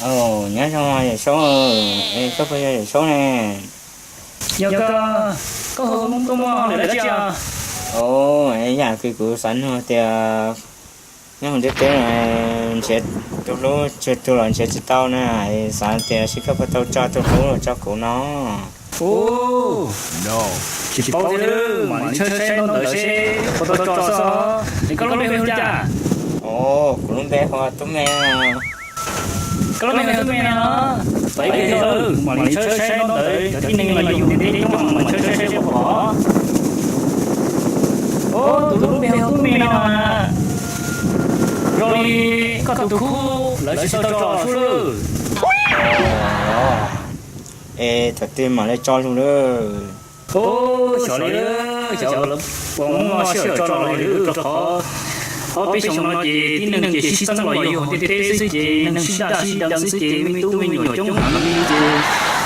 Nyob zoo Yawm Saub, koj puas yog Yawm Saub ne? Yog koj, koj hu kuv tuaj muaj hauj lwm dab tsi? Ov, yam kws kuv xav nug tias nyob hauv ntiaj teb no nrhiav tus hlub tsawg tug los nrhiav tsis tau na, xav tias seb koj puas tau tso tus hlub los tso kuv no. Ov, tsis paub thiab, mam li tshawb saib ntaub ntawv seb puas tau tso xwb. Es koj lub npe hu li cas? Ov, kuv lub npe hu ua Tub Me. Koj lub npe hu Tub Me no, peb ib zaug mam li tshawb saib ntaub ntawv cov tib neeg los yug ntiaj teb coob mam tshawb saib seb puas pom. Ov, tus lub npe hu Tub Me no, zoo li koj tus khub lawv tsis tau tso sub lawm. Es thaum twg mam li tso lug lawm? Ov, xyov li, xyov lawv puas muaj sij hawm tso los li lawm, rau qhov ob peb xyoos no ces tib neeg ces sib txeeb los yug ntiaj teb xwb ces neeg sib dag sib deev xwb ces me tub me nyuam coob heev li ces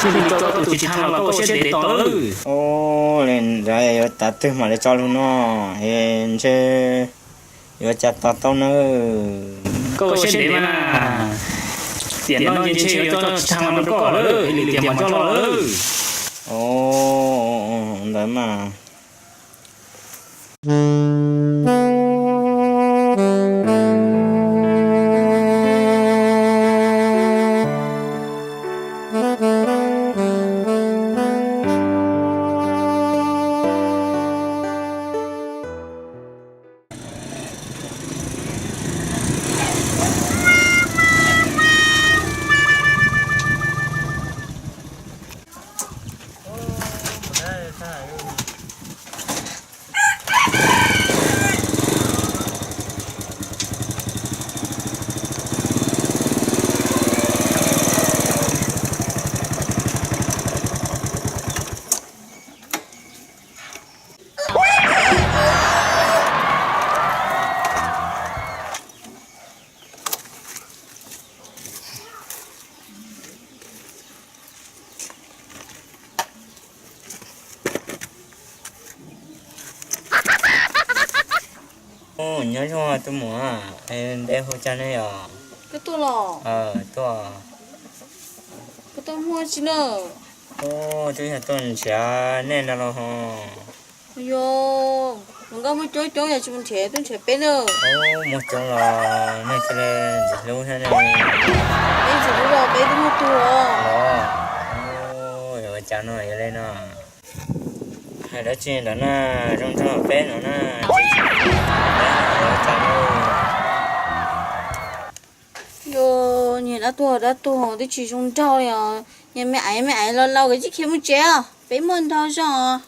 thiaj li tso tau tus tsis tshaj los koj ua siab ntev tos lawm. Ov, li ntawd yuav tav twg mam li tso lug no? Es ntshe yuav ua cas tos tau nawb. Koj ua siab ntev mas, tiam no ces ntshe yuav tso tsis tshaj los rau koj lawm, li tias mam tso lawm. Ov, ntawd mas. Nyob zoo tus muam, npe hu cas ne yom? Koj tuaj los? Tuaj. Koj tuaj muaj tsi na? Twb yog tuaj nrhiav nej ntag los ho. Yog, nkauj muaj coob coob yog tsis mus nrhiav, tuaj nrhiav peb na. Muaj coob los nej thiaj li ntxim hlub thiab ne. Peb ntxim hlub los peb twb muaj tug os. Los, yog ua cas no yog li no? Hais dab tsi ntawd na, zoo nraug peb no na, tsis tsis peb hais ua cas no. Yog nyias dab tuag dab tuag twb tsis zoo nraug li os. Nyias me aiv me aiv laus laus kawg tsis khiav mus tsev os, peb muaj nraug zog os.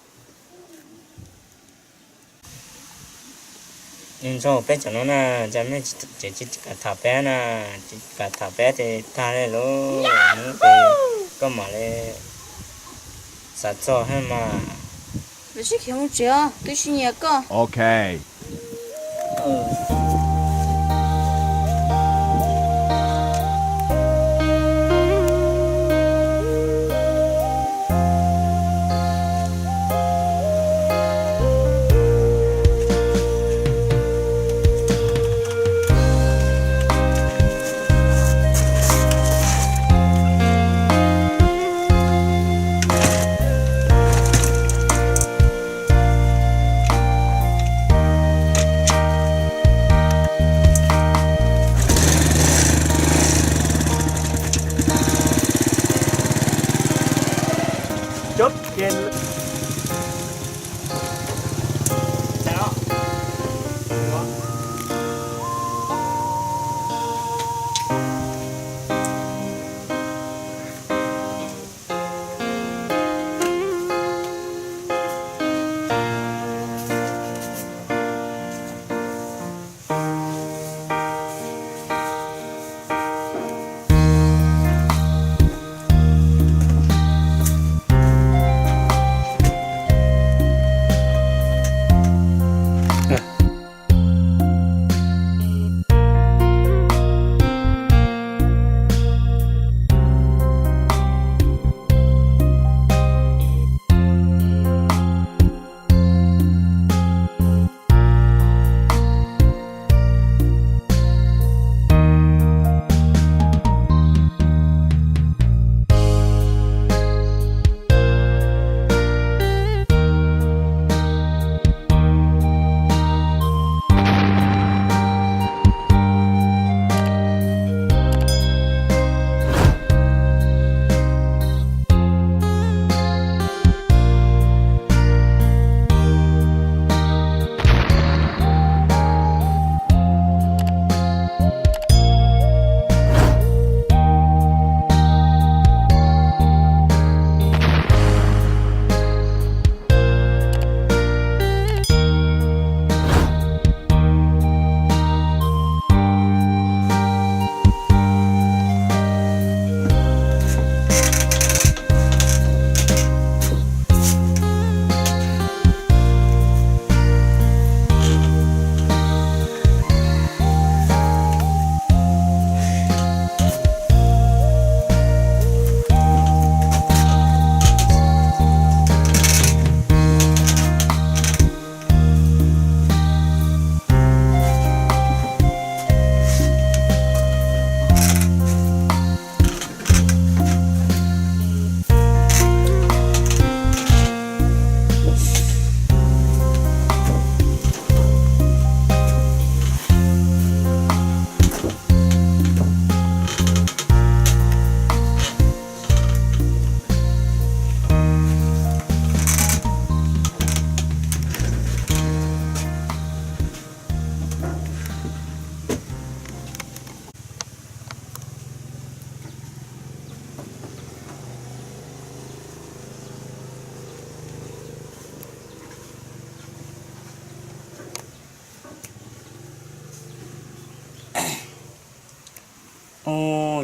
Nraug peb cov no na, cas mej tsis kam tham peb na, tsis kam tham peb ces tag li lub hnub es koj mam li xav txog thiab mas. Lawv sib khiav mus tsev os, twb tsis nyiam koj.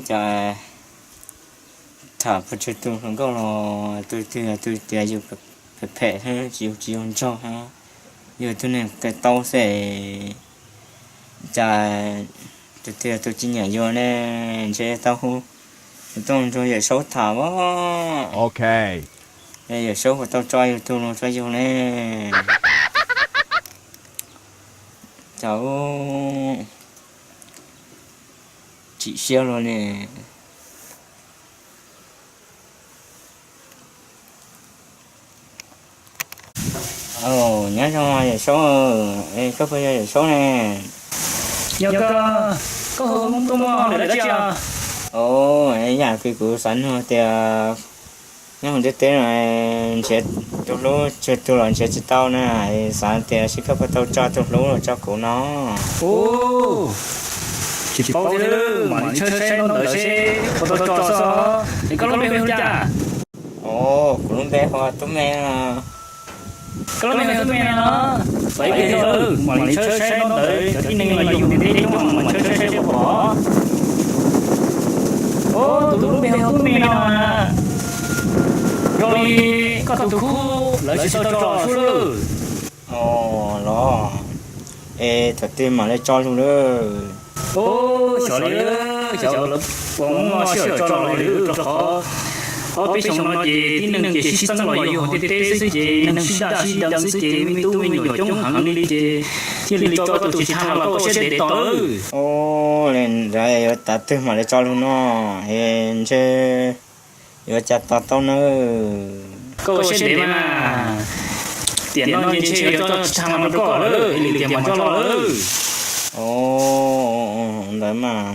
Cas tham pes tsawg tus hluas nkauj los tus twg yog tus tias yus phem phem thiab tsis yog tsis yog nraug thiab, yog tus neeg qia taub xwb. Cas tus twg yog tus tsis nyiam yus ne? Ntshe tau hu tus Tooj nrog Yawm Saub tham os. Yawm Saub puas tau tso yus tus lus rau yus ne? Cas tsis siab los ne. Nyob zoo Yawm Saub, koj puas yog Yawm Saub ne? Yog koj, koj hu tuaj muaj hauj lwm dab tsi? Yam kws kuv xav nug tias nyob hauv ntiaj teb no nrhiav tus hlub tsawg tus los nrhiav tsis tau na, xav tias seb koj puas tau tso tus hlub los tso kuv no. Ub, tsis paub thiab, mam li tshawb saib ntaub ntawv seb puas tau tso xwb. Es koj lub npe hu li cas? Kuv lub npe hu ua Tub Me. Koj lub npe hu ua Tub Me no los? Ib pliag, mam li tshawb saib ntaub ntawv cov tib neeg los yug ntiaj teb coob, mam tshawb saib seb puas pom. Ub, tus lub npe hu ua Tub Me no, zoo li koj tus khub lawv tsis tau tso sub lawm. Los, es thaum twg mam li tso lug lawm? Ub, xyov li, xyov lawv puas muaj sij hawm tso los li, rau qhov ob peb xyoos no ces tib neeg ces sib txeeb los yug ntiaj teb xwb ces neeg sib daj sib deev xwb ces me tub me nyuam coob heev li ces thiaj li tso tus tsis tau los koj ua siab ntev tos. Ub, li ntawd yuav tas twg mam li tso lug no? Es ntshe yuav ua cas tos tau na? Koj ua siab ntev mas, tiam no ces ntshe yuav tso tsis tau los rau koj lawm, li tias mam tso lawm. Ntawd mas.